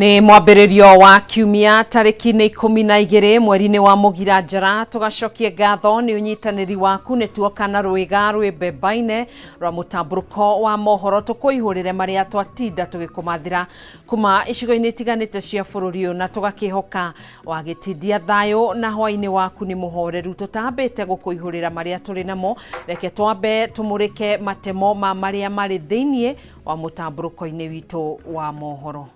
Nĩ mwambĩrĩrio wa kiumia tarĩki-inĩ 12 mweri-inĩ wa Mũgira Njara, tũgacokie ngatho nĩ ũnyitanĩri waku. Nĩ tuoka na rwĩga rwĩ mbembaine rwa mũtambũrũko wa mohoro, tũkũihũrĩre marĩa twatinda tũgĩkũmathĩra kuma icigo-inĩ itiganĩte cia bũrũri ũyũ, na tũgakĩhoka wagĩtindia thayũ na hwaĩ-inĩ waku nĩ mũhoreru. Tũtambĩte gũkũihũrĩra marĩa tũrĩ namo, reke twambe tũmũrĩke matemo ma marĩa marĩ thĩiniĩ wa mũtambũrũko-inĩ witũ wa mohoro.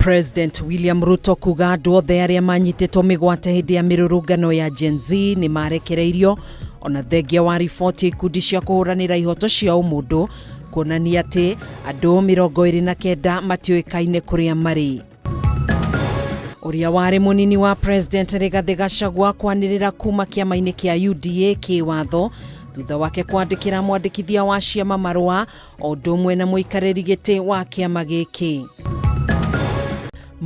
President William Ruto kuga andũ othe arĩa manyitĩtwo mĩgwate hĩndĩ ya mĩrũrũngano ya Gen Z nĩ marekereirio, ona thengia wa riboti ya ikundi cia kũhũranĩra ihoto cia ũmũndũ kuonania atĩ andũ 29 matiũĩkaine kũrĩa marĩ. Ũrĩa warĩ mũnini wa President Rigathĩ Gachagua kwanĩrĩra kuma kĩama-inĩ kĩa UDA kĩwatho thutha wake kwandĩkĩra mwandĩkithia wa ciama marũa o ũndũ ũmwe na mũikarĩri gĩtĩ wa kĩama gĩkĩ.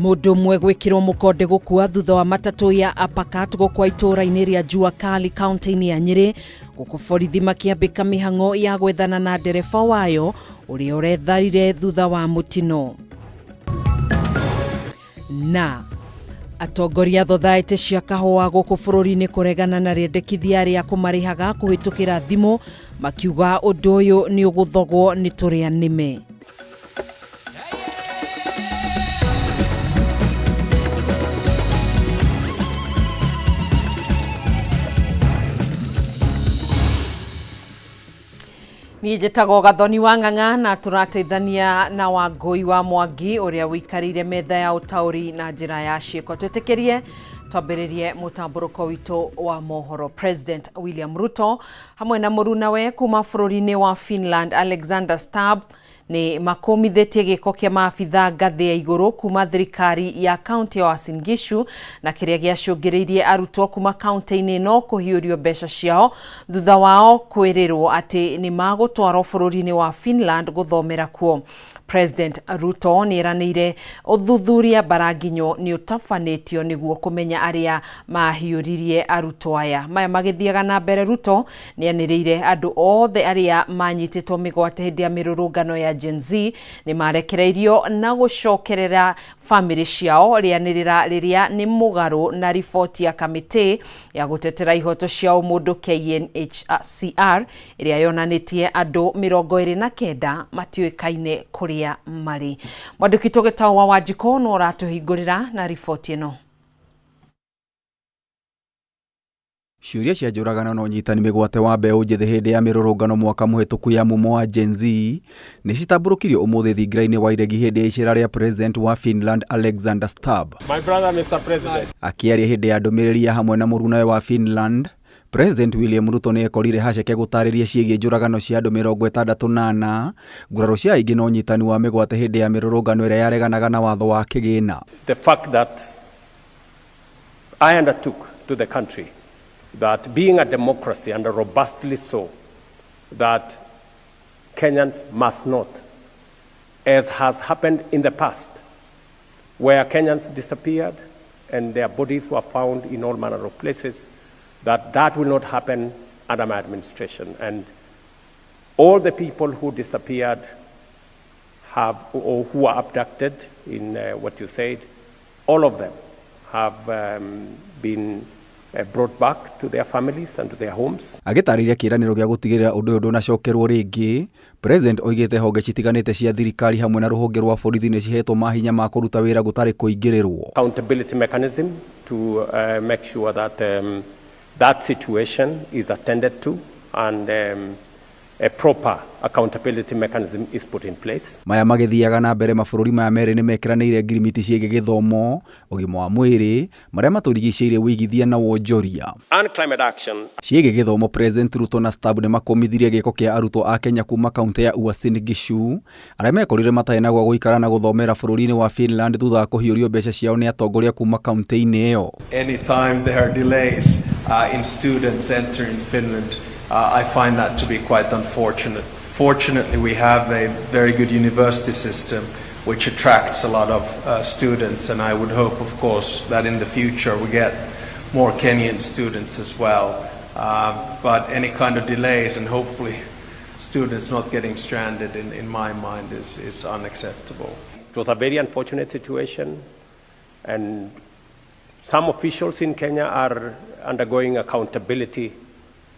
Mũndũ ũmwe gwĩkĩrwo mũkonde gũkua thutha wa matatũ ya Uppercut gũkwa itũũra-inĩ rĩa Jua Kali kaunti-inĩ ya Nyĩrĩ, gũkũ borithi makĩambĩka mĩhang'o ya gwethana na ndereba wayo ũrĩa ũretharire thutha wa mũtino. Na atongoria thothaĩtĩ cia kahũa gũkũ bũrũri-inĩ kũregana na rĩendekithia rĩa kũmarĩhaga kũhĩtũkĩra thimũ, makiuga ũndũ ũyũ nĩ ũgũthogwo nĩ tũrĩa nĩme. Niĩ njĩtagwo Gathoni wa Ng'ang'a na tũrateithania na Wangũi wa Mwangi ũrĩa ũikarĩire metha ya ũtaũri na njĩra ya ciĩko. Twĩtĩkĩrie twambĩrĩrie mũtambũrũko witũ wa mohoro. President William Ruto hamwe na mũrunawe kuma bũrũri-inĩ wa Finland Alexander Stubb nĩ makũmithĩtie gĩko kĩa maabitha ngathĩ ya igũrũ kuma thirikari ya kaunti ya Uasin Gishu na kĩrĩa gĩacũngĩrĩirie arutwo kuma kaunti-inĩ ĩno kũhiũrio mbeca ciao thutha wao kwĩrĩrwo atĩ nĩ magũtwarwo bũrũri-inĩ wa Finland gũthomera kuo. President Ruto nĩ eranĩire ũthuthuria mbaranginyo nĩ ũtabanĩtio nĩguo kũmenya arĩa mahiũririe arutwo aya. Maya magĩthiaga na mbere, Ruto nĩ anĩrĩire andũ othe arĩa manyitĩtwo mĩgwate hĩndĩ ya mĩrũrũngano ya Gen Z nĩ marekereirio na gũcokerera famĩlĩ ciao, rĩanĩrĩra rĩrĩa nĩ mũgarũ na riboti ya kamĩtĩ ya gũtetera ihoto cia ũmũndũ KNHCR ĩrĩa yonanĩtie andũ 29 matiũĩkaine kũrĩa marĩ. Mwandĩki witũ Gĩtaũ wa Wanjikũ no ũratũhingũrĩra na riboti ĩno. Ciũria cia njũragano na ũnyitani mĩgwate wa mbeũ njĩthĩ hĩndĩ ya mĩrũrũngano mwaka mũhĩtũku ya mumo wa Gen Z nĩ citambũrũkirio ũmũthĩ thingira-inĩ wa iregi hĩndĩ ya icera rĩa President wa Finland Alexander Stubb. My brother, Mr. President. Akĩaria hĩndĩ ya ndũmĩrĩri ya hamwe na mũrunawe wa Finland, President William Ruto nĩ ekorire haceke gũtarĩria ciĩgiĩ njũragano cia andũ 64, nguraro cia aingĩ na ũnyitani wa mĩgwate hĩndĩ ya mĩrũrũngano ĩrĩa yareganaga na watho wa kĩgĩna. The fact that I undertook to the country that being a democracy and robustly so, that Kenyans must not, as has happened in the past, where Kenyans disappeared and their bodies were found in all manner of places, that that will not happen under my administration. And all the people who disappeared have, or who were abducted in what you said, all of them have been brought back to their families and to their homes. Agĩtarĩria kĩĩranĩro gĩa gũtigĩrĩra ũndũ ũyũ ndũnacokerwo rĩngĩ, President oigĩte honge citiganĩte cia thirikari hamwe na rũhonge rwa borithi nĩ cihetwo mahinya ma kũruta wĩra gũtarĩ kũingĩrĩrwo. Accountability mechanism to make sure that that situation is attended to and a proper accountability mechanism is put in place. Maya magĩthiaga na mbere, mabũrũri maya merĩ nĩ mekĩranĩire ngirimiti ciĩgiĩ gĩthomo, ũgima wa mwĩrĩ, marĩa matũrigicĩirie, wĩigithia na wonjoria. And climate action. Ciĩgiĩ gĩthomo, President Ruto na Stubb nĩ makũmithirie gĩko kĩa arutwo a Kenya kuma kaunti ya Uasin Gishu arĩa mekorire matarĩ na gwa gũikara na gũthomera bũrũri-inĩ wa Finland thutha wa kũhiũrio mbeca ciao nĩ atongoria kuma kaunti-inĩ ĩyo. Anytime there are delays in students entering Finland, I find that to be quite unfortunate. Fortunately, we have a very good university system which attracts a lot of students, and I would hope, of course, that in the future we get more Kenyan students as well. But any kind of delays and hopefully students not getting stranded, in my mind, is unacceptable. It was a very unfortunate situation, and some officials in Kenya are undergoing accountability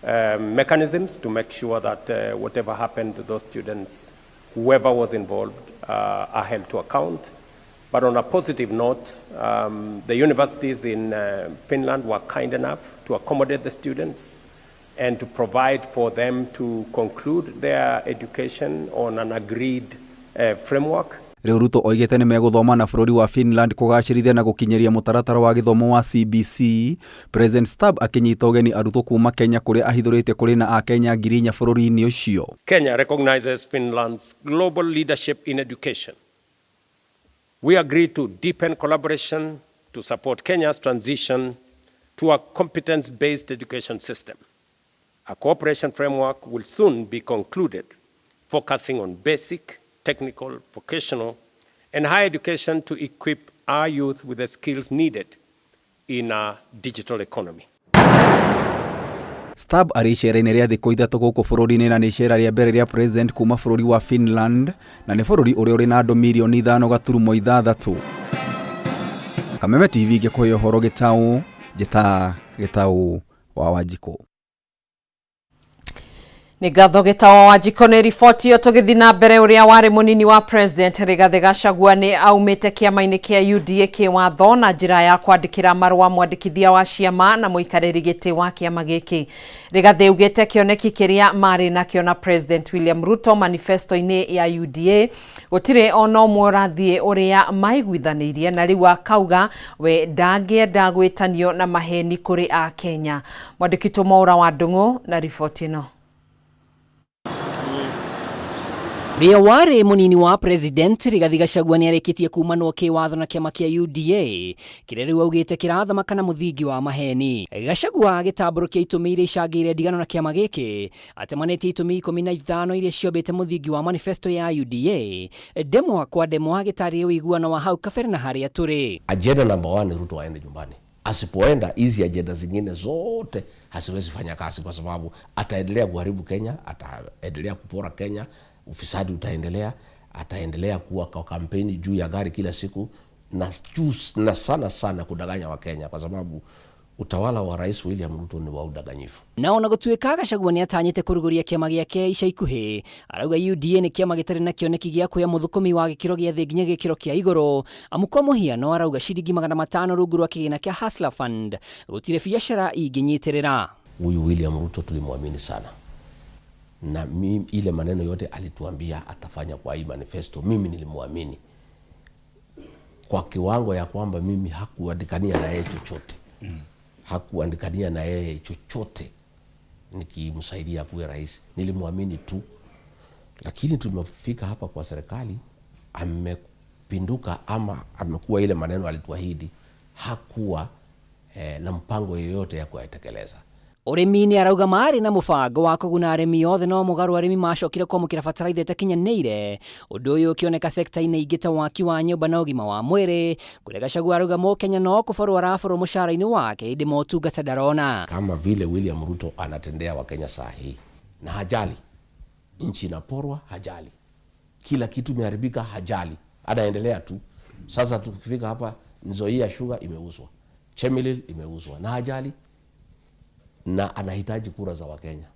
mechanisms to make sure that whatever happened to those students, whoever was involved, are held to account. But on a positive note, the universities in Finland were kind enough to accommodate the students and to provide for them to conclude their education on an agreed framework. Rĩu Ruto oigĩte nĩmegũthoma na bũrũri wa Finland kũgacĩrithia na gũkinyĩria mũtaratara wa gĩthomo wa CBC. President Stubb akĩnyita ũgeni arutwo kuma Kenya kũrĩa ahithũrĩtie kũrĩ na akenya 4,000 bũrũri-inĩ ũcio. Kenya recognizes Finland's global leadership in education. We agree to deepen collaboration to support Kenya's transition to a competence-based education system. A cooperation framework will soon be concluded, focusing on basic, technical, vocational, and higher education to equip our youth with the skills needed in a digital economy. Stubb arĩ icera-inĩ rĩa thikũ 3 gũkũ bũrũri-inĩ na nĩ icera rĩa mbere rĩa president kuma bũrũri wa Finland na nĩ bũrũri ũrĩa ũrĩ na andũ mirioni 5.6. Kameme TV ngĩkũhe ũhoro gĩtaũ, njĩta Gĩtaũ wa Wanjikũ. Nĩ ngatho Gĩtaũ wa Wanjikũ nĩ riboti ĩyo. Tũgĩthiĩ na mbere, ũrĩa warĩ mũnini wa president Rigathĩ Gachagua nĩ aumĩte kĩama-inĩ kĩa UDA kĩwatho na njĩra ya kwandĩkĩra marũa mwandĩkithia wa ciama na mũikarĩri gĩtĩ wa kĩama gĩkĩ. Rigathĩ augĩte kĩoneki kĩrĩa marĩ nakĩo na President William Ruto manifesto-inĩ ya UDA gũtirĩ ona ũmwe ũrathiĩ ũrĩa maiguithanĩirie, na rĩu akauga we ndangĩenda gwĩtanio na maheni kũrĩ akenya. Mwandĩki Mwaura wa Ndung'u na riboti ĩno. Ũrĩa warĩ mũnini wa president Rigathi Gachagua nĩarĩkĩtie kumanwo kĩwatho na kĩama kĩa UDA kĩrĩa rĩu augĩte kĩrathamaka na mũthingi wa maheni. Gachagua agĩtambũrũkia itũmi iria icangĩire ndigano na kĩama gĩkĩ, atemanĩtie itũmi 15 iria ciombĩte mũthingi wa manifesto ya UDA, ndemwa kwa ndemwa agĩtarĩria ũiguano wa hau kabere na harĩa tũrĩ. Agenda number 1 ni Ruto aende nyumbani. Asipoenda, hizi agenda zingine zote haziwezi fanya kazi, kwa sababu ataendelea kuharibu Kenya, ataendelea kupora Kenya, ufisadi utaendelea, ataendelea kuwa kwa kampeni juu ya gari kila siku na sana sana kudanganya wa Kenya, kwa sababu utawala wa Rais William Ruto ni wa udanganyifu. Na ona gũtuĩka Gachagua nĩatanyĩte kũrugũria kĩama gĩake ica ikuhĩ, arauga UDA nĩ kĩama gĩtarĩ na kĩoneki gĩa kuoya mũthũkũmi wa gĩkĩro gĩa thĩ nginya gĩkĩro kĩa igũrũ, amu kwa mũhiano arauga ciringi 500 rungu rwa kĩgĩna kĩa Hustler Fund gũtirĩ biacara ingĩnyitĩrĩra. Huyu William Ruto tulimwamini sana, na mimi, ile maneno yote alituambia atafanya kwa hii manifesto, mimi nilimwamini kwa kiwango ya kwamba mimi hakuandikania na yeye chochote. Hakuandikania na yeye chochote nikimsaidia kuwa rais, nilimwamini tu. Lakini tumefika hapa kwa serikali, amepinduka ama amekuwa ile maneno alituahidi, hakuwa na mpango yoyote ya kuyatekeleza. Ũrĩmi-inĩ arauga marĩ na mũbango wa kũguna arĩmi othe, no mũgarũ arĩmi macokire kwamũkĩra bataraitha ĩtakinyanĩire, ũndũ ũyũ ũkĩoneka sekta-inĩ ingĩ ta waki wa nyũmba na ũgima wa mwĩrĩ, kũrĩa Gachagua arauga mũkenya no kũborwo araborwo mũcara-inĩ wake ĩndĩ motungata ndarona. Kama vile William Ruto anatendea Wakenya saa hii, na hajali nchi inaporwa, hajali kila kitu imeharibika, hajali, anaendelea tu. Sasa tukifika hapa, Nzoia Sugar imeuzwa, Chemelil imeuzwa, na hajali, na anahitaji kura za Wakenya.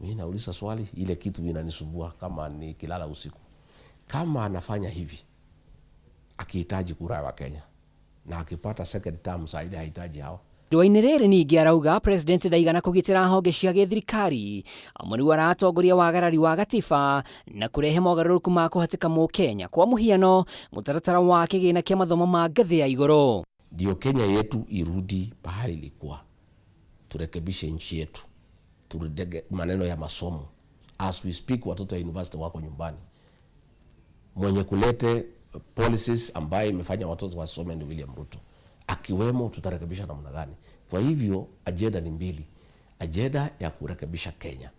Mimi nauliza swali, ile kitu inanisumbua kama nikilala usiku. Kama anafanya hivi akihitaji kura ya Wakenya, na akipata second term zaidi hahitaji hao. Ndũa-inĩ rĩrĩ ningĩ arauga president ndaigana kũgitĩra honge cia gĩthirikari, amu rĩu aratongoria wagarari wa gatiba na kũrehe mogarũrũku ma kũhatĩka mũkenya, kwa mũhiano mũtaratara wa kĩgĩna kĩa mathomo ma ngathĩ ya igũrũ. Ndio Kenya yetu irudi pahali ilikuwa, turekebishe nchi yetu, turudege maneno ya masomo. As we speak, watoto wa university wako nyumbani. Mwenye kulete policies ambaye imefanya watoto wasome ni William Ruto, akiwemo tutarekebisha namna gani? Kwa hivyo agenda ni mbili, agenda ya kurekebisha Kenya,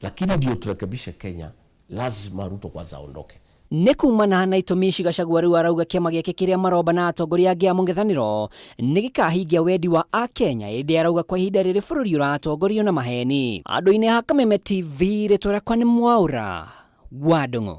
lakini ndio turekebishe Kenya lazima Ruto kwanza aondoke. Nĩ kumana na itũmi ici Gachagua rĩu arauga kĩama gĩake kĩrĩa maromba na atongoria angĩ a mũng'ethanĩro nĩ gĩkahingia wendi wa Akenya, ĩndĩ arauga kwa ihinda rĩrĩ bũrũri ũratongorio na maheni. Andũ-inĩ ha Kameme TV, rĩtwa rĩakwa nĩ Mwaũra wa Ndung'u.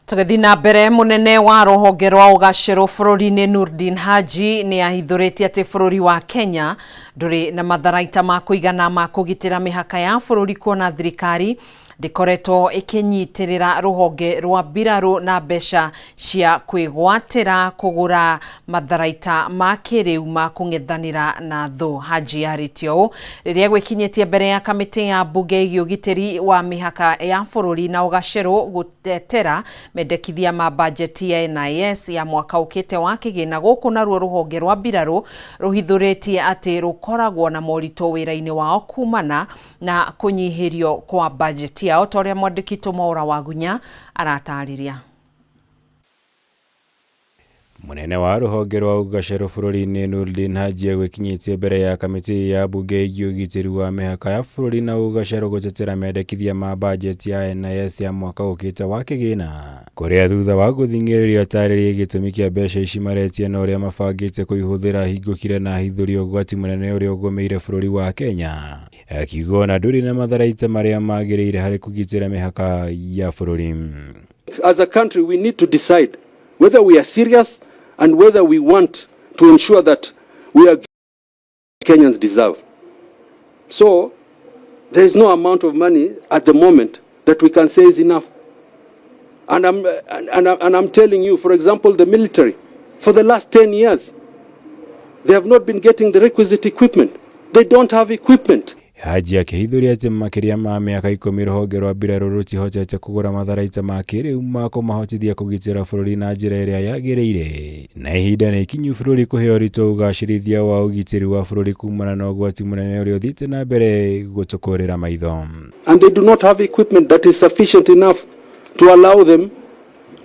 Tũgĩthiĩ na mbere, mũnene wa rũhonge rwa ũgacĩru bũrũri-inĩ Nurdin Haji nĩ ahithũrĩtie atĩ bũrũri wa Kenya ndũrĩ na matharaita ma kũigana ma kũgitĩra mĩhaka ya bũrũri, kuona thirikari ndĩkoretwo ĩkĩnyitĩrĩra rũhonge rwa mbirarũ na mbeca cia kwĩgwatĩra kũgũra matharaita ma kĩrĩu ma kũng'ethanĩra na thũ. Haji arĩtie ũũ rĩrĩa gwĩkinyĩtie mbere ya kamĩtĩ ya mbunge ĩgiĩ ũgitĩri wa mĩhaka ya bũrũri na ũgacĩru gũtetera mendekithia ma bajeti ya NIS ya mwaka ũkĩte wa kĩgĩna. Gũkũ naruo rũhonge rwa mbirarũ rũhithũrĩtie atĩ rũkoragwo na moritũ wĩra-inĩ wao kumana na kũnyihĩrio kwa bajeti yao, ta ũrĩa mwandĩki Tũmora Wagunya aratarĩria. Mũnene wa rũhonge rwa ũgacerũ bũrũri-inĩ Nurdin Haji agwĩkinyĩtie mbere ya kamĩtĩ ya mbunge ĩgiĩ ũgitĩri wa mĩhaka ya bũrũri na ũgacerũ gũtetera mendekithia ma bajeti ya NIS ya mwaka ũkĩte wa kĩgĩna, kũrĩa thutha wa gũthing'ĩrĩrio atarĩrie gĩtũmi kĩa mbeca ici maretia na ũrĩa mabangĩte kũihũthĩra, hingũkire na ahithũria ũgwati mũnene ũrĩa ũgũmĩire bũrũri wa Kenya, akiuga ona ndũrĩ na matharaita marĩa magĩrĩire harĩ kũgitĩra mĩhaka ya bũrũri. As a country, we need to decide whether we are serious and whether we want to ensure that we are Kenyans deserve. So, there is no amount of money at the moment that we can say is enough. And I'm telling you, for example, the military, for the last 10 years, they have not been getting the requisite equipment. They don't have equipment. Haji akĩhithũria atĩ makĩria ma mĩaka 10 rũhonge rwa mbirarũ rũtihotete kũgũra matharaita ma kĩrĩu ma kũmahotithia kũgitĩra bũrũri na njĩra ĩrĩa yagĩrĩire, na ihinda nĩ ikinyu bũrũri kũhe ũritũ ũgacĩrithia wa ũgitĩri wa bũrũri kumana na ũgwati mũnene ũrĩa ũthiĩte na mbere gũtũkũrĩra maitho. And they do not have equipment that is sufficient enough to allow them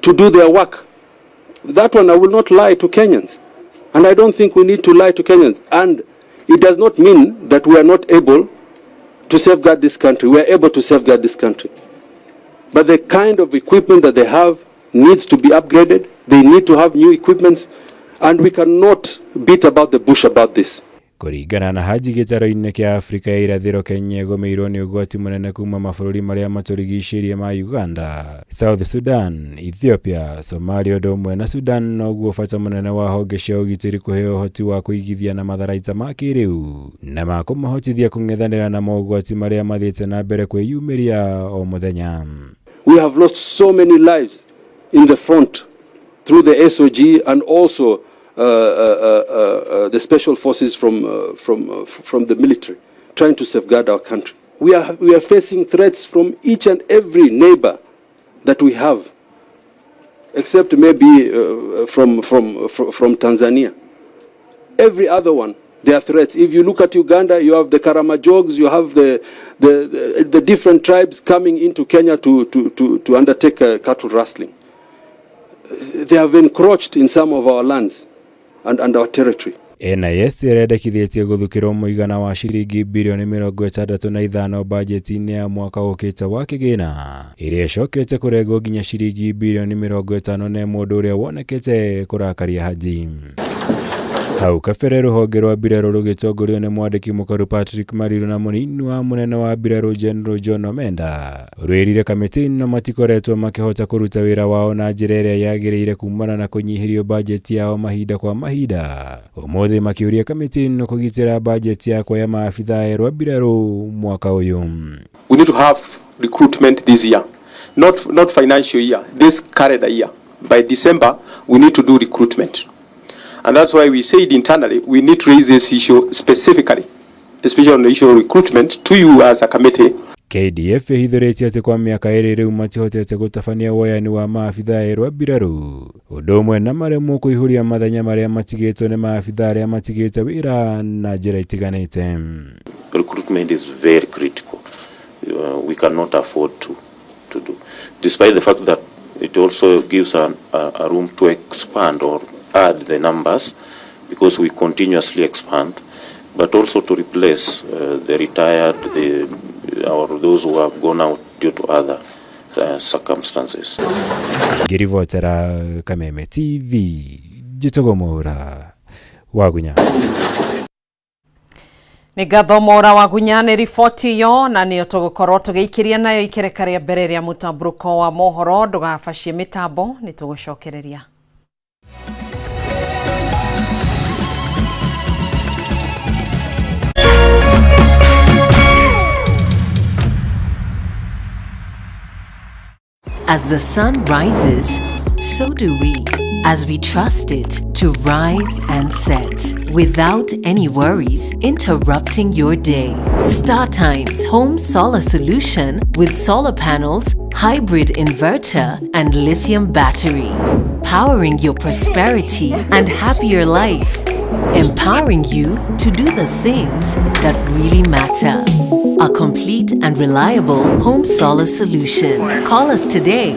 to do their work. That one, I will not lie to Kenyans. And I don't think we need to lie to Kenyans. And it does not mean that we are not able to safeguard this country. We are able to safeguard this country. But the kind of equipment that they have needs to be upgraded. They need to have new equipment. And we cannot beat about the bush about this. Kũringana na Haji, gĩtaro-inĩ kĩa Afrika ya irathĩro Kenya ĩgũmĩirwo nĩ ũgwati mũnene kuma mabũrũri marĩa matũrigicĩirie ma Uganda, South Sudan, Ethiopia, Somalia ũndũ ũmwe na Sudan, noguo bata mũnene wa honge cia ũgitĩri kũheo ũhoti wa kũigithia na matharaita ma kĩrĩu na ma kũmahotithia kũng'ethanĩra na mogwati marĩa mathiĩte na mbere kwĩyumĩria o mũthenya. We have lost so many lives in the front through the SOG and also the special forces from the military trying to safeguard our country. We are facing threats from each and every neighbor that we have, except maybe from Tanzania. Every other one, there are threats. If you look at Uganda, you have the Karamajogs, you have the different tribes coming into Kenya to undertake cattle rustling. They have encroached in some of our lands and our territory. NIS ĩrendekithĩtie gũthukĩrwo mũigana wa ciringi birioni 65 bajeti-inĩ ya mwaka ũkĩte wa kĩgĩna, ĩrĩa ĩcokete kũrengwo nginya ciringi birioni 51, ũndũ ũrĩa wonekete kũrakaria Haji. Hau kabere rũhonge rwa mbirarũ rũgĩtongorio nĩ mwandĩki mũkaru Patrick Mariru na mũnini wa mũnene wa mbirarũ General John Omenda rwĩrire kamĩtĩ ĩno matikoretwo makĩhota kũruta wĩra wao na njĩra ĩrĩa yagĩrĩire kumana na kũnyihĩrio bajeti yao mahinda kwa mahinda. Ũmũthĩ makĩũria kamĩtĩ ĩno kũgitĩra bajeti ya kuoya maabitha erũ a mbirarũ mwaka ũyũ. We need to have recruitment this year, not financial year, this calendar year. By December, we need to do recruitment. And that's why we said internally, we need to raise this issue specifically, especially on the issue of recruitment, to you as a committee. KDF ĩhithũrĩtie atĩ kwa mĩaka 2 rĩu matihotete gũtabania woyani wa maabitha erũ a mbirarũ, ũndũ ũmwe na maremwo kũihũria mathenya marĩa matigĩtwo nĩ maabitha arĩa matigĩte wĩra na njĩra itiganĩte. Recruitment is very critical. We cannot afford to do, despite the fact that it also gives a room to expand or add the numbers, because we continuously expand, but also to replace the retired or those who have gone out due to other circumstances. Ngĩribotera Kameme TV, njĩtagwo Mwaura Wagunya. Nĩ ngatho Mwaura Wagunya nĩ riboti ĩyo, na nĩyo tũgũkorwo tũgĩikĩria nayo ikereka rĩa mbere rĩa mũtambũrũko wa mohoro. Ndũgabacie mĩtambo, nĩ tũgũcokereria. As the sun rises, so do we, as we trust it to rise and set without any worries interrupting your day. StarTimes Home Solar Solution with solar panels, hybrid inverter, and lithium battery. Powering your prosperity and happier life. Empowering you to do the things that really matter. A complete and reliable home solar solution. Call us today.